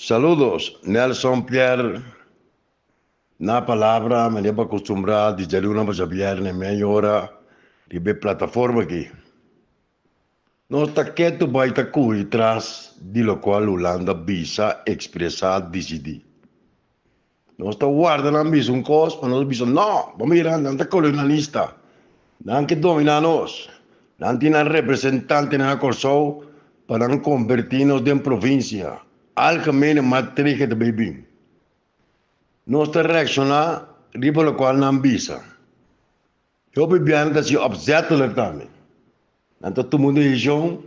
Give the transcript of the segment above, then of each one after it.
Saludos, Nelson Pierre na palabra, manera bo acostumbrá di djaluna pa djabierne mei ora riba e plataforma aki. Nos ta ketu bai ta curi tras di locual Hulanda bisa, expresa, dicidi. Nos ta warda nan bisa un cos pa nos bisa no, bo mira nan ta colonialista, nan ke domina nos, nan tin nan representantenan na Corsou pa nan converti nos den provincia. Algemene maatregel ta bay bin. Nos ta reacciona riba locual nan bisa. Hopi biaha nan ta haci opzettelijk tambe. Nan ta tuma un decision,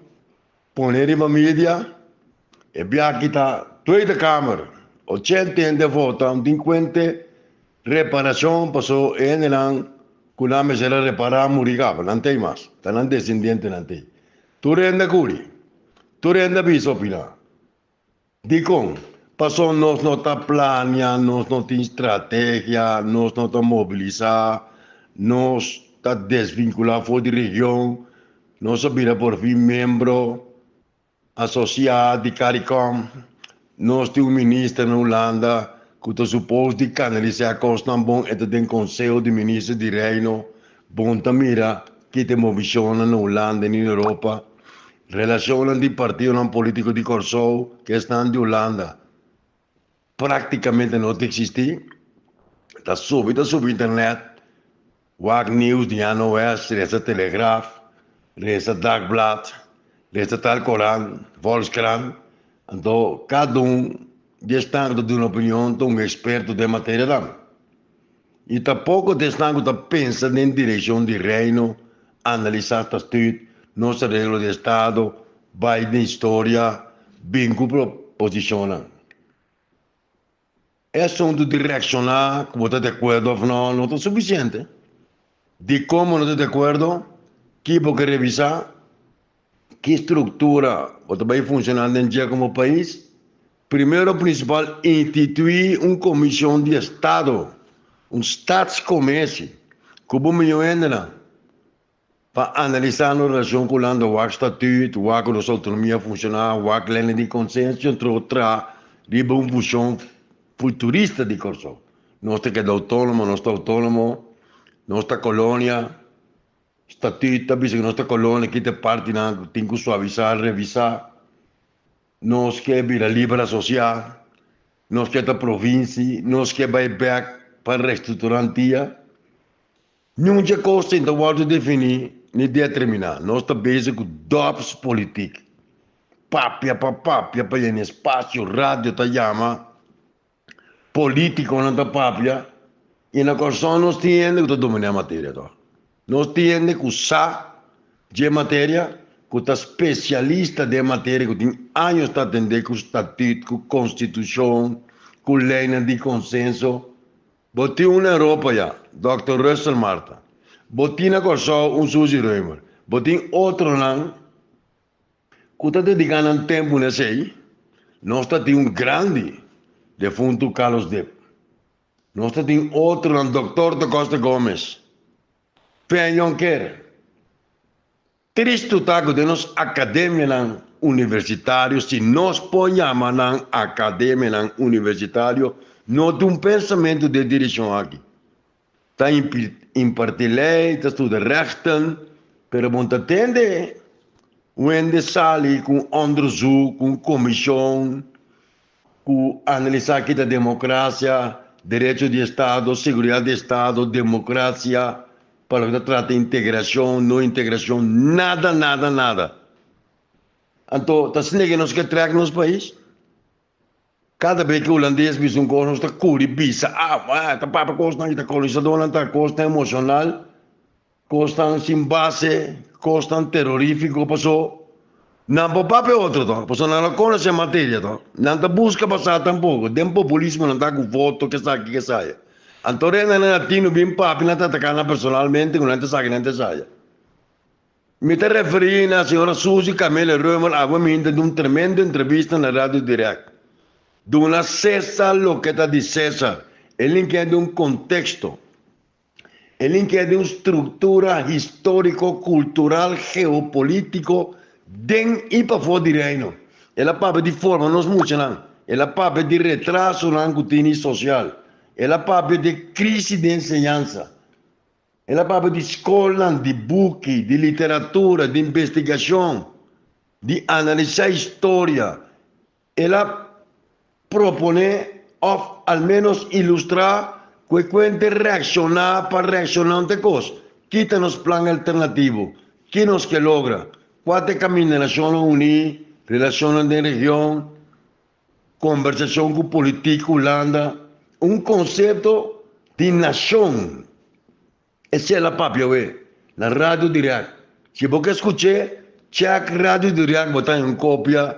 pone riba media, e biaha aki ta Tweede Kamer, ochenta hende a vota, un tin cuente reparacion paso e hendenan cu nan mester a repara a muri caba, nan t'ey mas, ta nan descendientenan t'ey. Tur hende a curi, tur hende a bisa opina. Dikon? Paso nos no ta plania, nos no tin strategia, nos no ta mobilisá, nos ta desvinkulá for di region, nos a bira por fin miembro asosiá di Caricom, nos tin un minister na Hulanda ku ta supos di kanalisá kosnan bon, e ta den Konseho di Minister di Reino, bon ta mira kita e movishonnan na Hulanda i na Europa. Relashonnan di partidonan polítiko di Kòrsou ku esnan di Hulanda práktikamente no ta eksistí. Ta subi ta subi internet, wak news di NOS, resa Telegraaf, resa Dagblad, resa tal korant, Volkskrant. Anto kada un di esnan ku ta duna opinion ta un eksperto den materia tambe. I ta poko di esnan ku ta pensa den direkshon di Reino, analisá statuut, nos areglo di estado, bai den historia, bin ku proposishonnan. E asuntu di reakshoná ku bo ta di akuerdo òf no, no ta sufisiente. Dikon bo no ta di akuerdo? Ki bo ke revisá? Ki struktura bo ta bai funshoná den dje komo pais? Primero prinsipal instituí un komishon di estado, un staatscommissie, ku bo miño hendenan pa analisá nos relashon ku Hulanda, wak statuut, wak ku nos outonomia funshoná, wak lènen di konsenso entre traha riba un fushon futurista di Kòrsou. Nos ta keda outónomo, nos ta outónomo, nos ta kolonia. Statuut ta bisa ku nos ta kolonia, kita partinan ku tin ku suavisá, revisá. Nos ke bira liber asosiá, nos ke ta provinsi, nos ke bai bèk pa restrukturá Antia. Niun dje kos tin ta wòrdu definí ni determiná. Nos ta bezig ku dorpspolitiek. Papia pa papia pa yena espasio, radio ta yama. Politiconan ta papia y na Corsou nos tin hende cu ta domina materia toch. Nos tin hende cu sa dje materia, cu ta specialista den materia, cu tin años ta atende cu statuut, cu constitucion, cu leynan di consenso. Bo tin un na Europa ya, Dòkter Russell Marta. Bo tin na Corsou un Suzy Römer. Bo tin otronan. Ku ta dediká nan tempu na esei, nos ta tin un grandi defuntu Carlos Dip. Nos ta tin otronan Dòktor da Costa Gomez, Pen Jonker. Tristu ta ku den nos akademianan universitario, si nos por yama nan akademianan universitario, no tin un pensamentu den direkshon aki. Ta imparti lei, ta studia rechten, pero bo no ta tende un hende sali ku un onderzoek, ku un komishon, ku analisá kita demokrasia, derecho di estado, seguridat di estado, demokrasia, pa loke ta trata integrashon, no integrashon, nada, nada, nada. Anto ta asina ke nos ke trèk nos pais? Kada bes ku hulandes bisa un kos nos ta kuri bisa, ah, ta papia kosnan ta kolonisadornan ta kosnan emoshonal, kosnan sin base, kosnan terorífiko paso nan por papia otro to, paso nan no konosé materia to, nan ta buska pasa tampoko, den populismo nan ta ku voto kesaki kesaya. Anto rei nan latino bin papia nan ta ataka nan personalmente ku nan ta esaki nan ta esaya. Mi ta referí na señora Suzy Camille Römer awe minta di un tremendo entrevista na Radio Direct. Duna César loke ta di César. E link'é den un contexto. E link'é den un structura historico, cultural, geopolitico den y pafó di Reino. El a papia di forma nos muchanan. El a papia di retrasonan ku tini sosial. El a papia di krísis di enseñansa. El a papia di skolnan, di buki, di literatura, di investigashon, di analisá historia. El a proponé òf al ménos ilustrá ku e kuente reakshoná pa reakshoná un te kos. Ki ta nos plan alternativo? Ki nos ke logra? Kua ta e kaminda Nashonnan Uní, relashonnan den region, kombersashon ku politik Hulanda, un konsepto di nashon. Esei el a papia awe na Radio Direct. Si bo ke skuch'é, chèk Radio Direct bo ta haña un kopia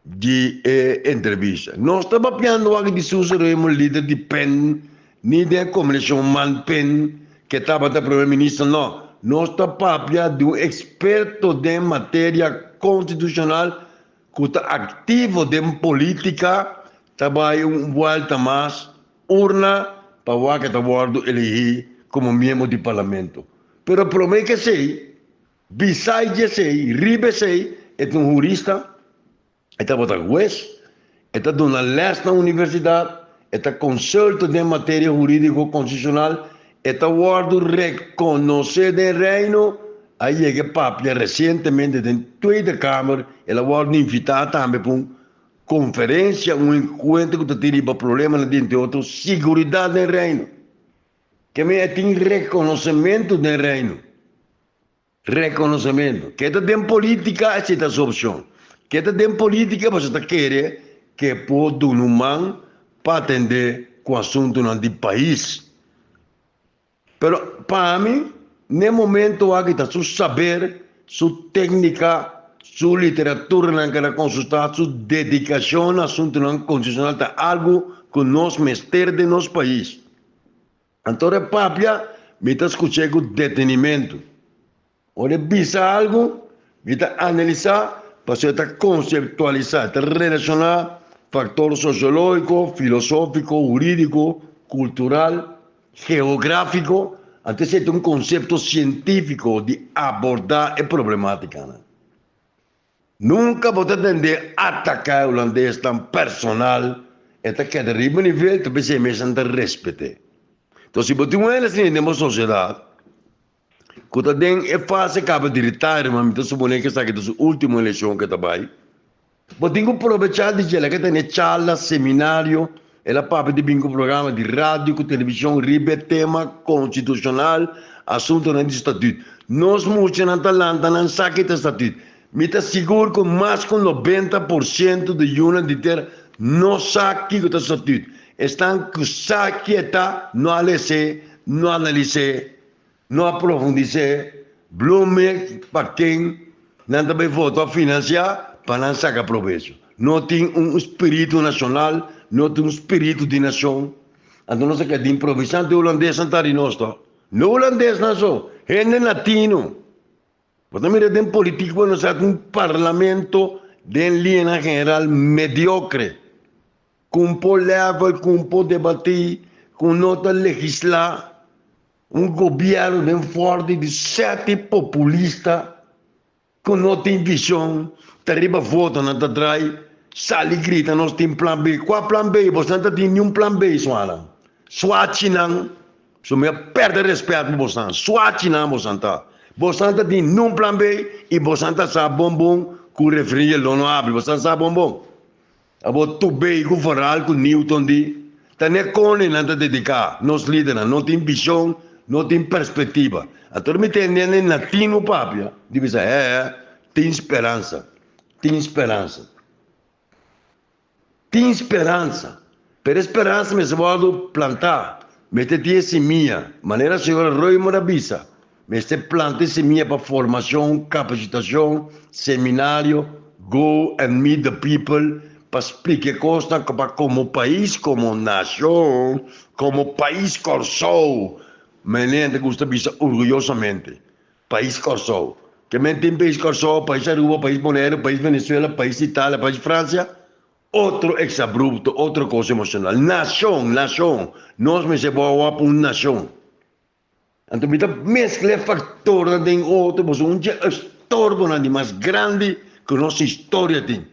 di e entrevista. Nos ta papiando aki di Suso Raymond, lider di pen, ni den e kombinashon man-pen ke tabata primer minister, no. Nos ta papia di un eksperto den materia konstitushonal ku ta aktivo den politika, ta bai un buelta mas urna pa wak e ta wòrdu eligí komo miembro di parlamento. Pero promé ku esei, bisai di esei, riba esei, e ta un hurista, e tabata hues, e ta duna lès na universidat, e ta konsulta den materia hurídiko konstitushonal, e ta wòrdu rekonosé den Reino, a yega e papia resientemente den Tweede Kamer, el a wòrdu invitá tambe pa un Konferensia, un enkuentro ku ta tin riba problemanan di entre otro siguridat den Reino. Ke men e tin rekonosementu den Reino. Rekonosementu. Ke ta den politika esei ta su opshon. Ke ta den politika pasobra ta kere ke por duna un man pa atende ku asuntunan di pais. Pero pa mi, n'e momento aki ta su saber, su técnica, su literaturanan ku el a konsultá, su dedikashon na asuntunan konstitushonal ta algu ku nos mester den nos pais. Anto ora e papia, mi ta skuch'é ku detenimentu. Ora e bisa algu, mi ta analisá pasobra e ta konseptualisá, e ta relashoná faktor sosiológiko, filosófiko, hurídiko, kultural, geográfiko. Anto esei ta un konsepto sientífiko di abordá e problemátikanan. Nunka bo ta tende ataká e hulandesnan personal, e ta keda riba nivel, ta p'esei mes nan ta respet'é. Enton si bo tin un hende asina den bo sosiedat, ku ta den e fase kaba di retire, ma mi ta suponé ku esaki ta su último elekshon ku e ta bai, bo tin ku probechá di dje, laga tene charla, seminario, el a papia di bin ku programa di radio ku televishon riba e tema konstitushonal, asuntunan di statüt. Nos muchanan ta lanta nan sa ki ta statüt. Mi ta sigur ku mas ku 90% di yunan di tera no sa kiko ta statüt. Esnan ku sa ki e ta, no a les'é, no a analis'é, no a profundis'é. Bloemig pa ken nan ta bai vota òf finansiá pa nan saka probecho. No tin un spiritu nashonal, no tin un spiritu di nashon. Anto nos a keda di improvisá, anto e hulandesnan ta di nos to. No hulandesnan so, hende latino. Bo ta mira den politik bo nos a un parlamento den liñanan general mediocre. Ku un por level, ku un por debatí, ku no ta legislá. Un gobierno den forte di sete populista ku no tin vision, ta riba voto nan ta drai, sali grita nos tin plan B. Kua plan B? Bosnan ta tin niun plan B suanan. Suachinan, so mi a perde respet pa bosnan. Suachinan bosnan ta. Bosnan ta tin niun plan B i bosnan ta sa bon bon ku refrigerio lo no habri. Bosnan sa bon bon. Abo Tubey ku Vooral ku Newton di ta ne kone nan ta dediká nos lidernan no tin vishon no tin perspektiva anto mi tende ne latino papia di bisa hèè tin speransa tin speransa tin speransa pero e speransa mester wòrdu plantá mester tin e simia manera señora Roymer a bisa mester planta e simia pa formashon kapasitashon seminario Go and meet the people pa splika e kosnan pa komo pais, komo nashon, komo pais Kòrsou. Meneer ta gusta bisa orguyosamente, pais Kòrsou. Ke men tin pais Kòrsou, pais Aruba, pais Boneiru, pais Venezuela, pais Italia, pais Fransia? Otro exabrupto, otro kos emoshonal. Nashon, nashon. Nos mester bou op un nashon. Anto mi ta mezcla e factornan den otro pasobra un dje estorbonan di mas grandi cu nos historia tin.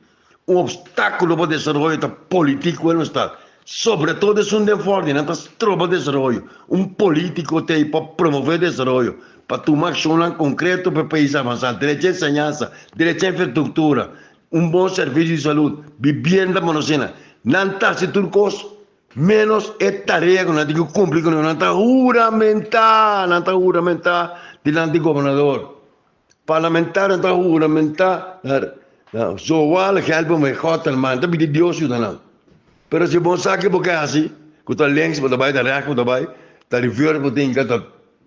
Un obstáculo pa desaroyo ta politico Willemstad, sobre todo esun den Forti, nan ta stroba desaroyo. Un politico ta ei pa promove desaroyo, pa tuma accionnan concreto pa e pais avansa, drecha enseñansa, drecha infrastructura, un bon servicio di salud, bibienda pa nos hende. Nan ta haci tur cos menos e tarea cu nan tin cu cumpli cu nan ta huramenta, nan ta huramenta dilanti gobernador. Parlamentario ta huramenta zowal helpen wij God en man, ta pidi Dios yuda nan. Pero si bo sa ke bo ke hasi, ku ta links bo ta bai, ta rechts bo ta bai, ta reverse bo tin ke, ta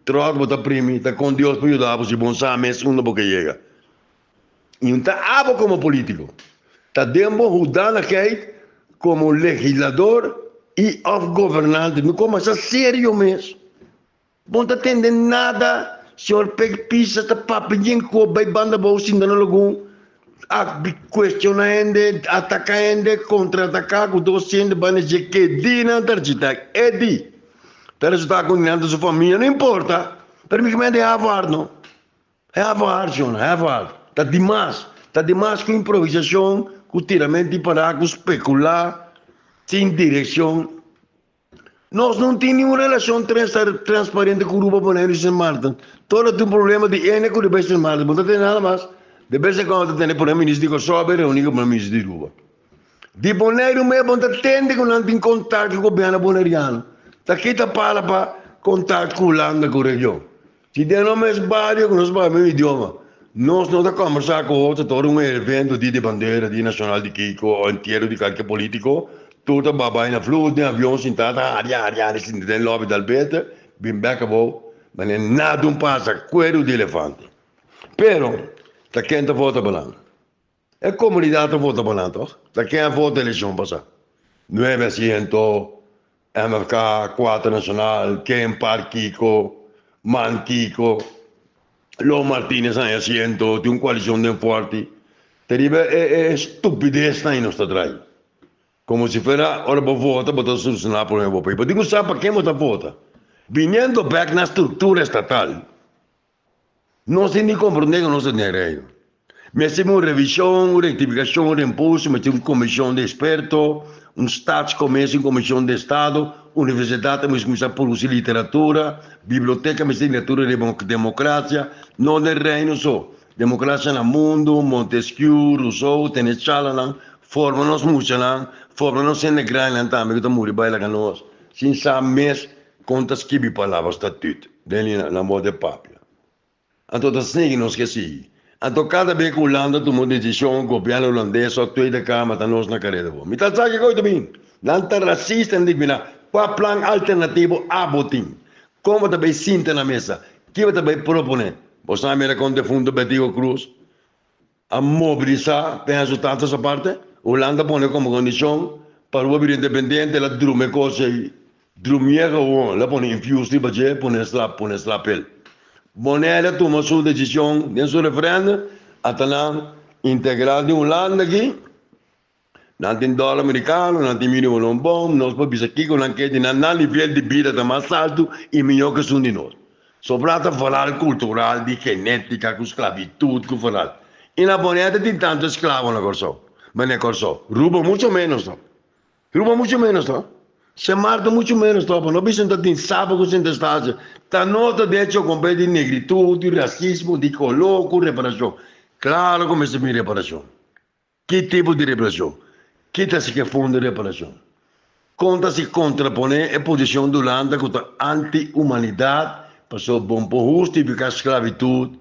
trot bo ta primi, ta kon Dios por yuda bo si bo sa mes unda bo ke yega. I un ta abo komo politiko, ta den bo hudanigheid komo legislador i of gobernante, mi komo sa serio mes. Bo no ta tende nada, señor Pek Pisa ta papia yen ku bai banda bou sinta na lagun, a cuestiona hende, ataka hende, contraataka ku dos hende banda dje ke di nan ta rechita e di. Ta resulta ku nan ta su famia, no importa, pero mi kimente Harvard no. Harvard, señor, Harvard. Ta dimas, ta dimas ku improvisacion, ku tiramento di para, ku specula, sin direccion. Nos no tin ningun relashon transparente ku Aruba, Boneiru i Sint Maarten. Todo tin problema di ene ku riba Sint Maarten. Bo no ta tene nada mas. De bes en kuando ta tene prome minister di Kòrsou a bai reuní ku prome minister di Aruba. Di Boneiru mes bo no ta tende ku nan tin kontakto ku gobièrnu boneriano. Ta kita pala pa kontakto ku Hulanda ku region. Si den nos mes bario ku nos papia mesmo idioma, nos no ta kombersá ku otro ta ora un evento di di bandera, di nashonal di kiko o entiero di kalke polítiko, tur ta babai na vlucht den avion sintá ta hari hari hari sinti den lòbi dal bete, bin bèk abou, manera nada un pasa, kueru di elefante. Pero, ta ken ta vota pa nan? E komunidat ta vota pa nan tòg? Ta ken a vota elekshon pasá? Nuebe asiento, MFK, Kuater Nashonal, Ken Par Kiko, Man Kiko, Lo Martinez haña asiento, tin un koalishon den Fòrti. Ta riba e stupidesnan ei nos ta trai. Komo si fuera ora bo vota bo ta solusioná problema di bo pais. Bo tin ku sa pa ken bo ta vota. Biniendo bèk na struktura estatal. Nos tin di komprondé ku nos ta den Reino. Mester bin un revishon, un rektifikashon, un reempuso, mester un komishon di eksperto, un statskommissie, un komishon di estado, universidat ta mester kuminsá produsí literatura, biblioteka mester literatura di demokrasia, no den Reino so, demokrasia na mundu, Montesquieu, Rousseau, tene chalanan, forma nos muchanan, forma nos hende grandinan tambe ku ta muri bai laga nos sin sa mes Kon ta skibi palabra statut den nan bo de papia? Anto ta sigui nos ke sigui. Anto kada be ku Hulanda tuma un desishon, gobièrnu hulandes òf Tweede Kamer ta nos na kareda bo. Mi ta sa kiko ta bin. Nan ta rasista, nan di mira kua plan alternativo abo tin? Kon bo ta bai sinta na mesa? Ki bo ta bai proponé? Bo sa mira kon defunto Betico Croes a mobilisá p'e resultado sa parte. Hulanda pone komo kondishon pa Aruba bira independiente, el a drumi e kos ei, drumié gewon, el a pone infuse riba dje, pone slap, pone slap el. Bonaire a tuma su desishon den su referèndum, ata nan integrá den Hulanda aki, nan tin dòler merikano, nan tin mínimo non bon, nos por bisa kiko nan ke di nan, nan nivel di bida ta mas altu i mihó ke esun di nos. Sobrá ta foral kultural di genétika ku sklabitut ku foral. I na Bonaire tin tantu esklabo na Kòrsou, ma na Kòrsou, Ruba mucho ménos no. Ruba mucho ménos no. Sint Maarten mucho ménos no. Pa no bisa ta tin saba ku Sint Eustatius. Ta nota de hecho kompé di negritut, di rasismo, di koló ku reparashon. Klaro ku mester bin reparashon. Ki tipo di reparashon? Ki ta si ke fondo di reparashon? Kon ta si kontraponé e posishon di Hulanda ku ta anti-humanidat pasobra bon por hustifiká sklabitut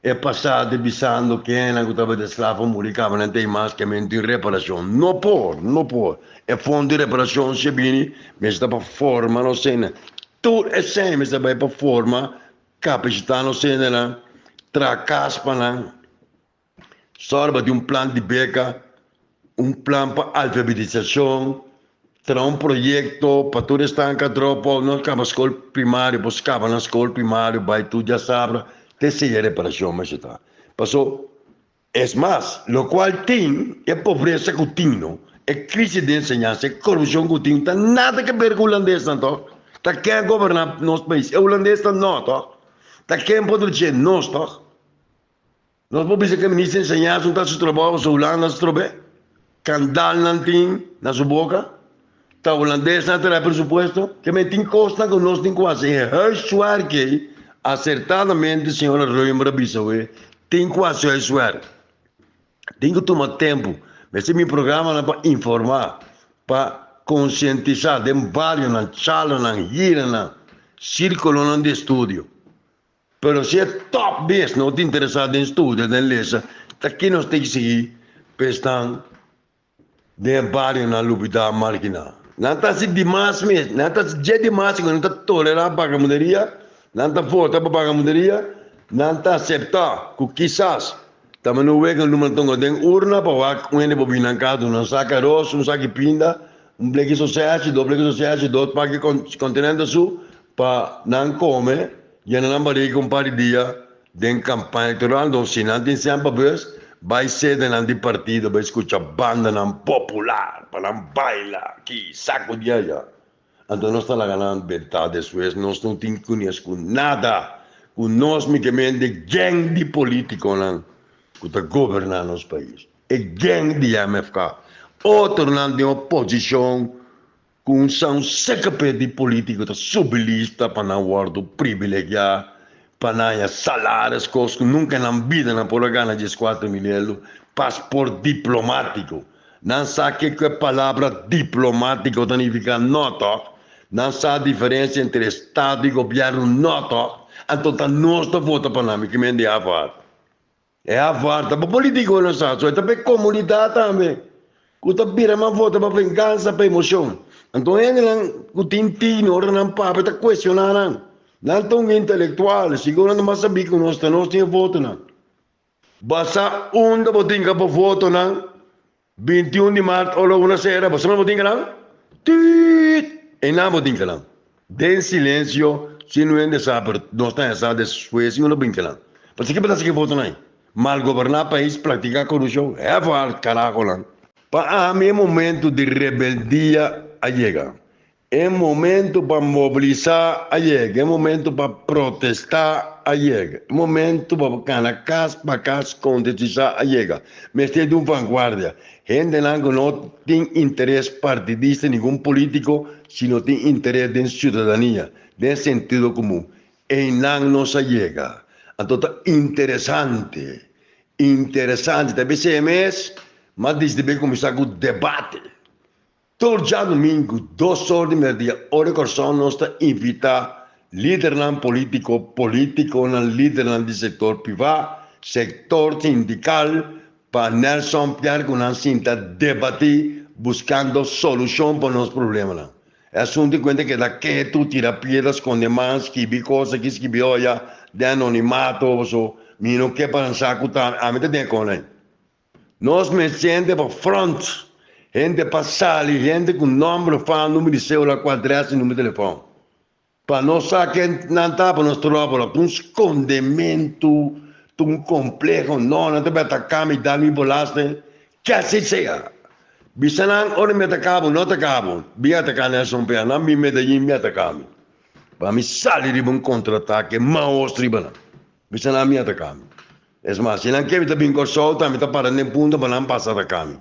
e pasado bisando kennan ku tabata esklavo a muri kaba nan ta ei mas ke men tin reparashon? No por, no por. E fondo di reparashon si a bini mester ta pa forma nos hende. Tur esei mester bai pa forma, kapasitá nos hendenan, traha kas pa nan. Sòrba di un plan di beka, un plan pa alfabetisashon, traha un proyekto pa tur esnan ka drop out no kaba skol primario por skaba nan skol primario bai tur djasabra te siña reparashon mester ta. Paso es mas lokual tin e pobresa ku tin no, e krisis di enseñansa, e korupshon ku tin ta nada ke ber ku hulandesnan tok. Ta ken a goberná nos pais? E hulandesnan no tok. Ta ken por dje nos tok. Nos por bisa ku e minister di enseñansa no ta hasi su trabou pasobra Hulanda a strob'é? Kandalnan tin na su boka? Ta hulandesnan ta traha presupuesto? Ke men tin kosnan ku nos tin ku hasi. E huiswerk ei, asertadamente señora Römer a bisa we, tin ku hasi huiswerk. Tin ku tuma tempu. Mester bin programanan pa informá, pa konsientisá den barionan, charlanan, giranan, sírkulonan di estudio. Pero si e tòg bes no ta interesá den studia, den lesa, ta ki nos tin sigui pa esnan den e barionan lubidá, marginá? Nan ta hasi dimas mes, nan ta hasi dje dimas ku nan ta tolerá bagamunderia, nan ta vota pa bagamunderia, nan ta aseptá ku kisas ta manda un wega numero tongo den urna pa wak un hende por bini nan kas duna un saki aros, un saki pinda, un bleki sosèshi, dos bleki sosèshi, dos paki kontinente su pa nan kome. Yena nan barriga un par di dia den campaña electoral, don si nan tin semper bus, bay sedenan di partido bay scucha bandanan popular pa nan baila aki saco di aya. Anto nos ta laga nan benta despues nos no tin cunes cu nada cu nos mi ke mende gang di politiconan cu ta goberna nos pais, e gang di MFK. Otronan den oposicion Ku un san sekepé di polítiko ta subi lista pa nan wòrdu privilegiá, pa nan haña salaris, kos ku nunka nan bida nan por a gana 14,000 euro, pasport diplomátiko. Nan sa ke ku e palabra diplomátiko ta nifiká? No tòg. Nan sa diferensia entre estado i gobièrnu? No tòg. Anto ta nos ta vota pa nan, mi ke men di Harvard. E avarta pa politiconan sa so e ta pa e comunidad tambe cu ta bira mas vota pa venganza pa emocion. Anto hendenan cu tin tino ora nan papia ta cuestiona nan. Nan ta un intelectual sigur nan ta mas sabi cu nos ta nos tin e votonan. Basa unda bo tin ka bo votonan 21 di mart ora una sera bo sa bo tin kanan? Tuut! Einan bo tin kanan. Den silencio sin un hende sa pero nos ta hesa despues si uno bin kanan. Pasobra ki bo ta hasi ki votonan ei? Malgoberná pais, practica corupcion, hef hard carajonan. Pa ami e momento di rebeldia a yega. E momento pa mobilisá a yega, e momento pa protestá a yega, e momento pa kana kas pa kas kontetisá a yega. Mester di un vanguardia. Hendenan ku no tin interes partidista ningun polítiko, sino tin interes den siudadania, den sentido komun. Einan nos a yega. Anto ta interesante, interesante. Ta bis'é mes, mas disdi bin kuminsá ku debate. Tur djadumingu, dos or di merdia, ora di Kòrsou nos ta invitá lidernan polítiko, polítikonan, lidernan di sektor privá, sektor sindikal pa Nelson Pierre ku nan sinta debatí buskando solushon pa nos problemanan. E asuntu di kuenta keda ketu, tira piedra, skonde man, skibi kos aki, skibi oya den anonimato, paso mi no ke pa nan sa ku ta ami ta den e kònai. Nos mes hende pa front, hende pa sali, hende ku nomber, fama, numero di cédula ku adres i numero di telefòn. Pa nos sa ken nan ta, pa nos tropa lo. Ta un skondementu, ta un kompleho. No, nan ta bin ataka mi, dal mi bolaste. Ke asi sea. Bisa nan ora mi ataka bo, no ataka bo. Bin ataka Nelson Peña, nan bin Medellin bin ataka mi. Pa mi sali riba un kontratake maos riba nan. Bisa nan mi ataka mi. Es mas, si nan ke mi ta bin Kòrsou, ta mi ta para den punto pa nan pasa ataká mi.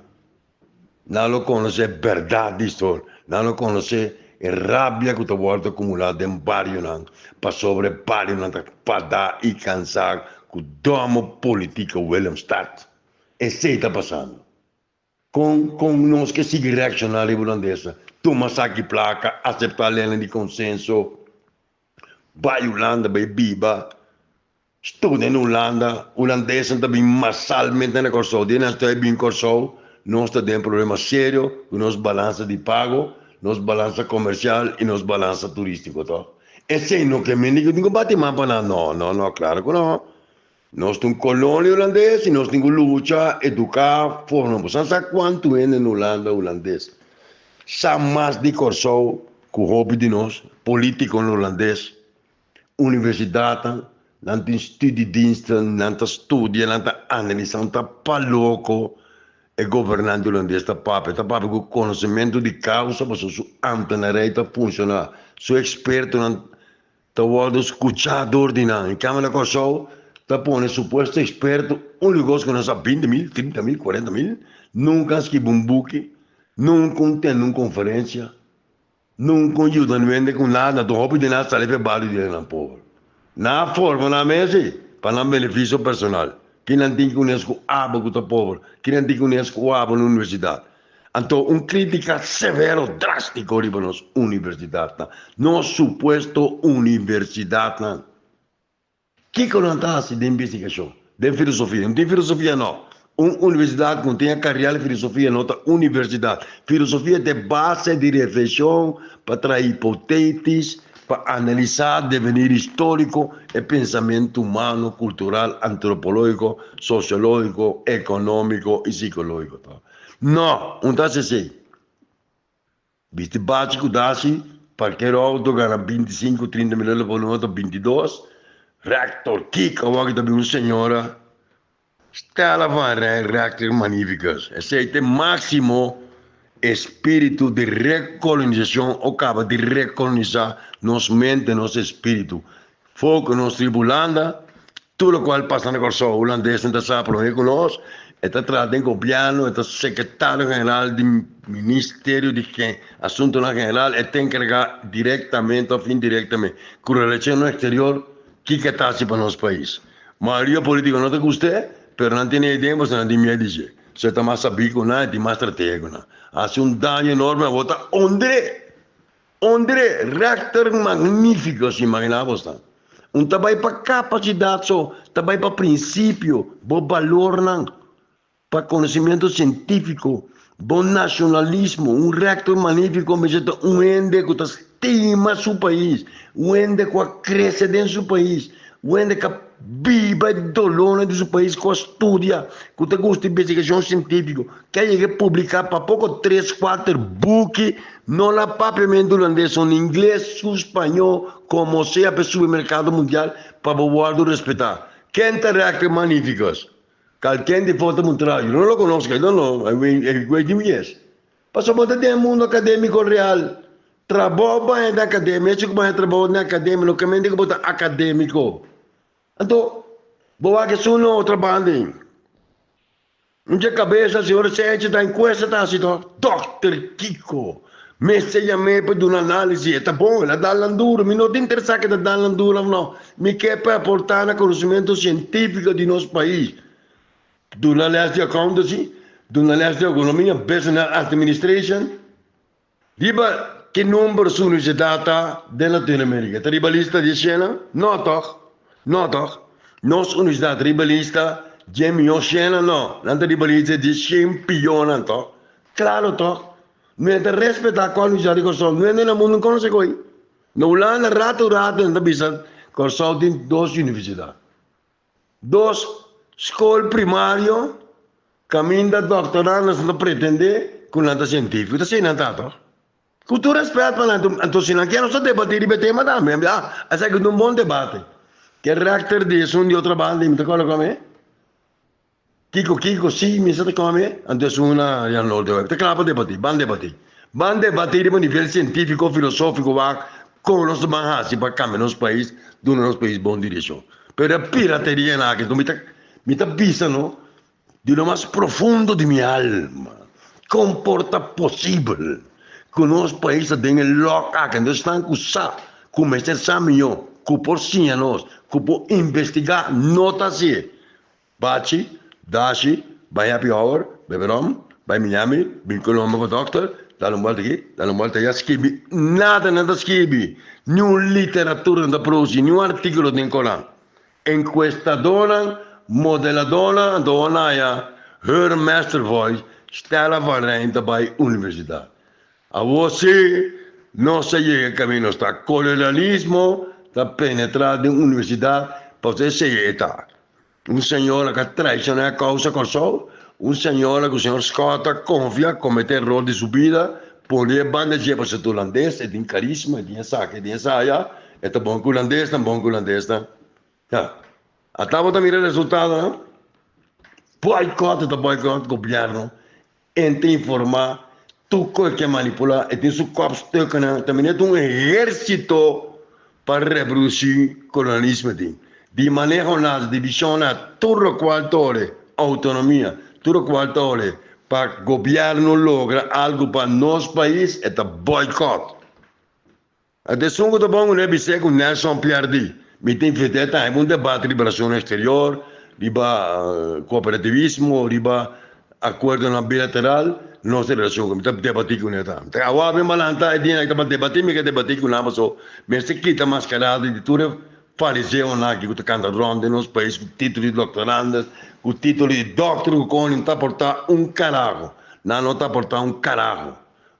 Nan lo konosé bèrdat di historia. Nan lo konosé e rabia ku ta wòrdu akumulá den barionan pasobra e barionan ta fadá i kansá ku dòmo politiko Willemstad. Esei ta pasando. Kon kon nos ke sigui reakshoná riba hulandesa? Tuma saki plaka, aseptá leinan di konsenso, bai Hulanda bai biba. Studia na Hulanda, hulandesnan ta bin masalmente na Kòrsou. Dia nan ta bin Kòrsou, nos ta den problema serio ku nos balansa di pago, nos balansa komersial i nos balansa turístiko tòg. Esei no ke mende ku tin ku bati man pa nan. No, no, no, klaro ku no. Nos ta un kolonia hulandes i nos tin ku lucha, eduká, forma. Bo sa sa kuantu hende na Hulanda hulandes sa mas di Kòrsou ku hopi di nos polítikonan hulandes? Universidatnan, nan tin studiediensten, nan ta studia, nan ta analisa, nan ta pa loko e gobernante hulandes ta papia. Ta papia ku konosementu di kausa pasobra su ambtenarij ta funshoná, su ekspertonan ta wòrdu skuchá dor di nan. En kambio na Kòrsou ta pone supuesto eksperto, úniko kos ku nan sa 20 mil, 30 mil, 40 mil. Nunka a skibi un buki, nunka un tene un konferensia, nunka un yuda un hende ku nada. Anto hopi di nan a sali pa e bario di hendenan pober. Nan a forma nan mes ei pa nan benefisio personal. Ki nan tin ku nes ku abo ku ta pober? Ki nan tin ku nes ku abo na universidat? Anto un kritika severo, drastiko riba nos universidatnan, nos supuesto universidatnan. Kiko nan ta hasi den investigashon? Den filosofia? No tin filosofia no. Un universidat ku no tin e karial filosofia no ta universidat. Filosofia ta e base di reflekshon pa traha hipotetis, pa analisá devenir históriko, e pensamentu humano, kultural, antropológiko, sosiológiko, ekonómiko i sikológiko. No, un ta hasi esei. Bisti bachi ku dasi, parkero outo gana bintisinku, trinta mil euro por luna ta bintidos. Rector Kiko awor ki ta bin un señora Stella van Rijn rector magnificus. Esei ta e maximo espiritu di rekolonisacion o kaba di rekolonisa nos mente, nos espiritu. Foco nos tribu Hulanda, tur locual pasa na Corsou, Hulandesnan ta sa prome cu nos, e ta traha den gobierno, e ta secretario general di Ministerio di Asuntonan General, e ta encarga directamente of indirectamente cu relacionnan exterior, kico e ta haci pa nos pais. Mayoria politico no ta guste, pero nan tene idea pasobra nan tin miedo di dje. So e ta mas sabi cu nan, e tin mas strategia cu nan. Haci un daño enorme, awor ta ondre! Ondre, rector magnifico, si imagina bos ta. Un ta bai pa capacidad so, ta bai pa principio, bo balornan, pa conocimiento cientifico, bo nacionalismo. Un rector magnifico mester ta un hende cu ta stima su pais, un hende cu a crece den su pais, un hende cu a biba e dolornan di su pais, cu a studia, cu ta gusta investigacion cientifico, cu a yega publica pa poco tres, cuater buki, no na papiamento hulandes, son ingles su spañó, como sea pa e subi mercado mundial pa bo wordo respeta. Ken ta rector magnificus? Calken di for ta muntra, yo no lo conozco, I don't know, I weet niet wie is. Pasobra bo ta den e mundo academico real. Trabou baña den academia, hecho cu baña trabou den academia no ke mente cu bo ta academico. Anto, bo wak esun na otro banda ei. Un dje cabeza, señor Senche ta encuesta ta haci to. Dokter Kiko mester yam'é pa duna análisis. E ta bon, el a dal nan duro. Mi no ta interesa ke ta dal nan duro of no. Mi ke pa aporta na conocimento cientifico di nos pais. Duna les di accountancy, duna les di economia, business administration. Riba ki number su universidad ta den Latinoamerica? Ta riba lista di escena? No toch? No toch? Nos universidad riba lista dje miho escena? No. Nan ta riba lista di shen pionan toch? Claro toch? No e ta respeta cual universidad di Corsou. No hende na mundo no conoce koe. Na Hulanda rato rato nan ta bisa Corsou tin dos universidad. Dos skol primario kaminda dòktorandos ta pretendé ku nan ta sientífiko. Ta asina nan ta tòg? Ku tur rèspèt pa nan, anto si nan kier nos ta debatí riba e tema tambe. Mi ah, esaki ta un bon debate. Ke rèkter di esun di otro banda mi ta kòrda kòm e? Kiko, kiko, si mi sa ta kòm e? Anto esun na Jan Lodewijk. Ta kla pa debatí, ban debatí. Ban debatí riba nivel sientífiko, filosófiko wak kon nos ta ban hasi pa kambia nos pais, duna nos pais bon direkshon. Pero e pirateria nan aki, mi ta mi ta bisa no di lo mas profundo di mi alma, kon por ta posibel ku nos pais ta den e lòk aki? Anto esnan ku sa, ku mester sa mihó, ku por siña nos, ku por investigá, no ta hasié. Bachi, Dashi, bai happy hour, bebe rom, bai Miami, bin Colombia pa dokter, dal un buelta aki, dal un buelta allá, skibi, nada nan ta skibi, ni un literatura nan ta produci, ni un articulo den Koran. Encuestadornan, modeladornan, anto bo na haya her master voice, Stella van Rijn ta bai universidad. Awor si nos a yega e camino nos ta. Colonialismo ta penetra den universidad pasobra esey e ta. Un señora ku a traishoná e kousa Kòrsou, un señora ku señor Scott a konfia kometé eror di su bida, pone e banda dje pasobra e ta hulandes, e tin karisma, e tin esaki, e tin esaya, e ta bon ku hulandesnan, bon ku hulandesnan. Ya, ata bo ta mira e resultadonan. Boycott, e ta boycott gobièrnu, e ta informá tur kos ke manipulá, e tin su kopstuknan, ta mira ta un ehérsito pa reprodusí kolonialismo tin. Di manehonan, di vishonnan, tur lokual ta ore outonomia, tur lokual ta ore. Pa gobièrnu logra algu pa nos pais e ta boycott. Ata esun ku ta bon ku no e bis'é ku Nelson pièrdi. Mi ta invit'é tambe pa un debate riba relacion exterior, riba cooperativismo, riba acuerdonan bilateral, nos ta relacion ku mi ta debati kuné tambe. Ta awa mi malanta e dia nan ta debati mi ke debati ku nan paso mester kita mascarado di tur e Fariseonan aki ku ta kanta rònt den nos pais ku título di doktorandes, ku título di dòkter ku koning ta aportá un karaho. Nan no ta aportá un karaho.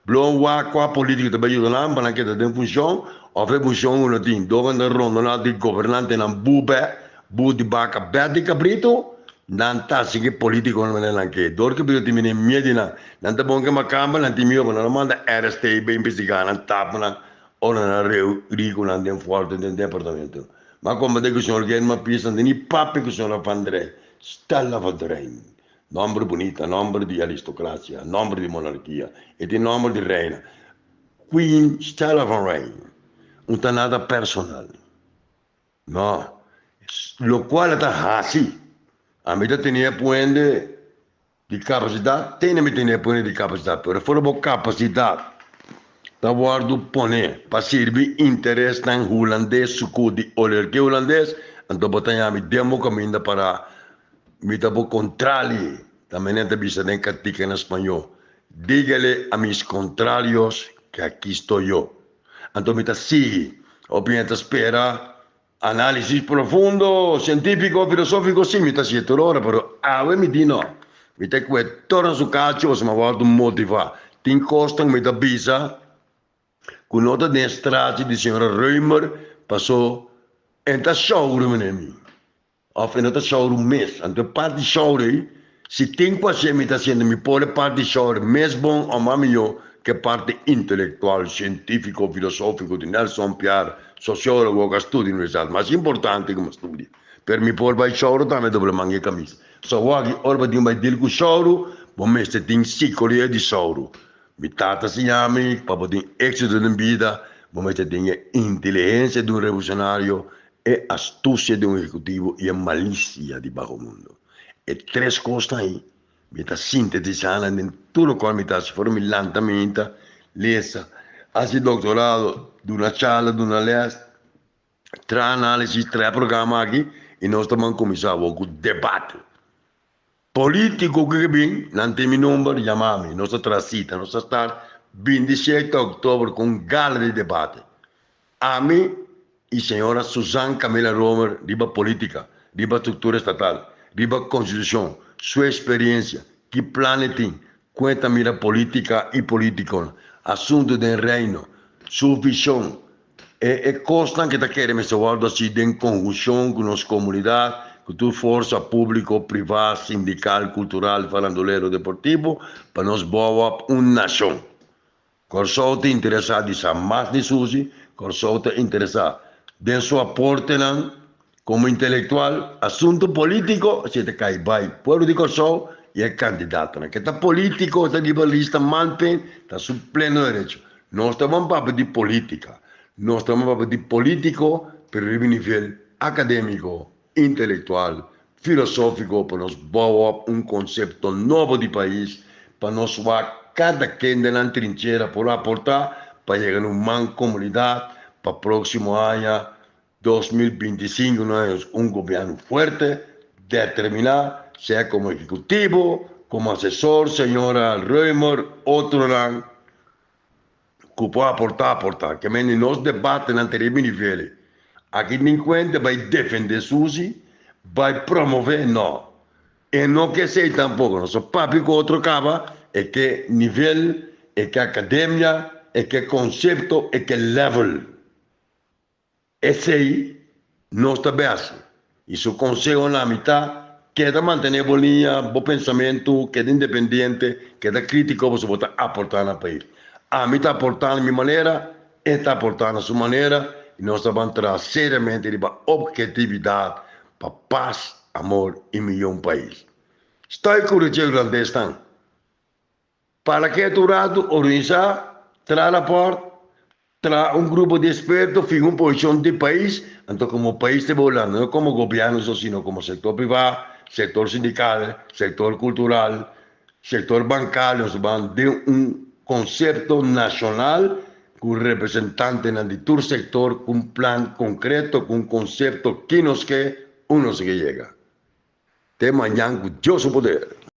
Blon wak kua polítiko ta bai yuda nan pa nan keda den funshon òf e funshon ku no tin. Dor nan ta rondoná di gobernantenan bubè, bu di baka, bèt di kabritu, nan ta hasi ku e polítikonan manera nan ke. Dor ku bira tin bini miedu di nan. Nan ta bon kema kamba, nan tin miedu pa nan no manda RST bai investigá nan, tapa nan. Ora nan reu rikunan den forte den departamento. Ma komprende ku señor Germa Pies no tin ni papia ku señora Van Drey, Stella van Drey. Nomber bunita, nomber di aristocracia, nomber di monarkia. E tin nomber di reina. Queen Stella van Rijn. Un ta nada personal. No. Lokual a ta hasi. Ami ta tene e puende. Di kapasidat, tene mi tene pone di kapasidat, pero for bo kapasidat ta wòrdu pone pa sirbi interesnan hulandes suku di oligarkia hulandes, anto bo ta yami den bo kaminda para mi ta bo kontrali, ta manera ta bisa den katika na spañó, Dígale a mis contrarios que aquí estoy yo. Anto mi ta sigui, hopi hende ta spera Análisis profundo, sientífiko, filosófiko, sí, mi ta hasié tur ora, pero awe mi di no. Mi ta kue tur na su kachu pasobra mi a wòrdu motivá. Tin kosnan ku mi ta bisa ku no ta den e strachi di señora Römer, paso e ta shouru mene mi. Òf e no ta shouru mes. Anto e parti shouru ei, si tin ku hasié mi ta hasiendo, mi por e parti shouru mes bon òf mas mihó ku e parti intelektual, sientífiko, filosófiko di Nelson Piar, sosiólogo ku a studia universidat. Mas importante ku mi a studia. Pero mi por bai shouru tambe doble manga e kamisa. So awor ora bo tin bai deal ku shouru, bo mester tin sikologia di shouru. Mi tata siña mi pa bo tin éksito den bida, bo mester tin e inteligensia di un revolusionario, e astusia di un ehekutivo i e malisia di baho mundo. E tres kosnan ei mi ta sintetisá nan den tur lokual mi ta hasi. For mi lanta minta, lesa, hasi doktorado, duna charla, duna lès, traha análisis, traha programa aki i nos ta ban kuminsá awor ku debate. Politico ku ke bin, nan tin mi number, yama mi. Nos ta traha cita, nos ta start 27 oktober ku un gala di debate. Ami i señora Suzanne Camila Romer riba politica, riba structura estatal, riba constitucion, su experiencia, ki plan e tin, con e ta mira politica i politiconan, asunto den Reino, su vision, E e kosnan ke ta kere mester wòrdu hasi den konhunshon ku nos komunidat, ku tur forsa públiko, privá, sindikal, kultural, farandulero, deportivo, pa nos bou op un nashon. Kòrsou ta interesá di sa mas di Susi, Kòrsou ta interesá den su aportenan komo intelektual, asuntu polítiko si e ta kai bai pueblo di Kòrsou i e kandidatonan. Ke ta polítiko ta riba lista manpen ta su pleno derecho. Nos ta ban papia di polítika, nos ta ban papia di polítiko pero riba nivel akadémiko, intelektual, filosófiko pa nos bou op un konsepto nobo di pais pa nos wak kada ken den nan trinchera por aportá pa yega na un mankomunidat pa próksimo aña 2025 no es un gobierno fuerte, determiná, sea como ejecutivo, como asesor, señora Römer, otronan ku por aportá, aportá. Ke men di nos debatenan ta riba nivel. Aki tin kuenta bai defendé Susi, bai promové, no. E no ke esei tampoko. Nos a papia ku otro kaba, e ke nivel, e ke akademia, e ke konsepto, e ke level. Esei nos ta bèsi, i su konseho na mi ta, Keda mantené bo liña, bo pensamentu, keda independiente, keda krítiko pasobra bo ta aportá na pais. Ami ta aportá na mi manera, e ta aportá na su manera, i nos ta ban traha seriamente riba ophetividat pa pas, amor i mihó un pais. Stoi ku Richel Grandesnan. Para ketu un ratu, organisá, traha rapòrt, traha un grupo di eksperto, fiha un posishon di pais, anto komo pais ta Hulanda, no komo gobièrnu so, sino komo sektor privá, sektor sindikal, sektor kultural. Sektor bankario, nos ta ban den un konsepto nashonal ku representantenan di tur sektor ku un plan konkreto, ku un konsepto ki nos ke, un nos ke yega. Te mañan ku Dios su poder.